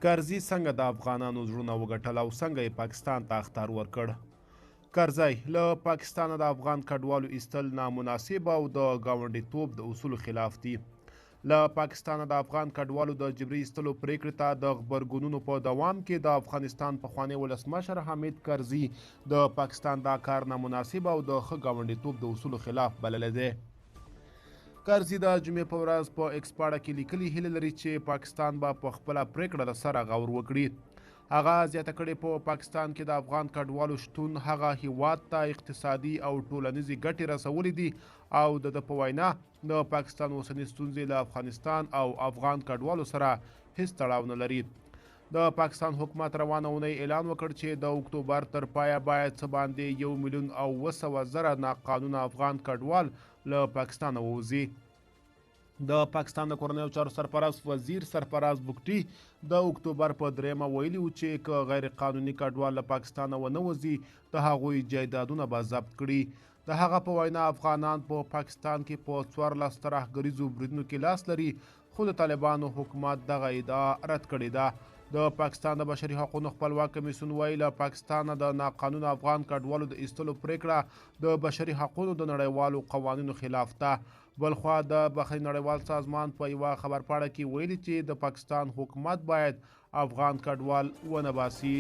کرزي څنګه د افغانانو زړونه وګټل او څنګه یې پاکستان ته اخطار ورکړ؟ کرزی، له پاکستانه د افغان کډوالو ایستل نامناسب او د ګاونډیتوب د اصولو خلاف دي. له پاکستانه د افغان کډوالو د جبري ایستلو پرېکړې ته د غبرګونونو په دوام کې د افغانستان پخوانی ولسمشر حامد کرزي د پاکستان دا کار نامناسب او د ښه ګاونډیتوب د اصولو خلاف بللی دی. کرزي د جمعې په ورځ په ایکس پاڼه کې لیکلي، هیله لري چې پاکستان به په خپله پرېکړه له سره غور وکړي. هغه زیاته کړې، په پاکستان کې د افغان کډوالو شتون هغه هیواد ته اقتصادي او ټولنیزې ګټې رسولې دي او د ده په وینا د پاکستان اوسنۍ ستونزې له افغانستان او افغان کډوالو سره هیڅ تړاو نه لري. د پاکستان حکومت روانه اونۍ اعلان وکړ چې د اکتوبر تر پایه باید څه باندې 1,700,000 ناقانونه افغان کډوال له پاکستانه ووځي. د پاکستان د کورنیو چارو سرپرست وزیر سرفراز بوکټي د اکتوبر په 3مه ویلي و چې که غیر قانوني کډوال له پاکستانه ونه وځي، د هغوی جایدادونه به ضبط کړي. د هغه په وینا افغانان په پاکستان کې په 14 ترهګریزو بریدونو کې لاس لري، خو د طالبانو حکومت دغه ادعا رد کړې ده. د پاکستان د بشري حقونو خپلواک کمیسیون وایي، له پاکستانه د ناقانونه افغان کډوالو د ایستلو پرېکړه د بشري حقونو د نړیوالو قوانینو خلاف ده. بلخوا د بخښنې نړیوال سازمان په یوه خبرپاڼه کې ویلي چې د پاکستان حکومت باید افغان کډوال ونه باسي.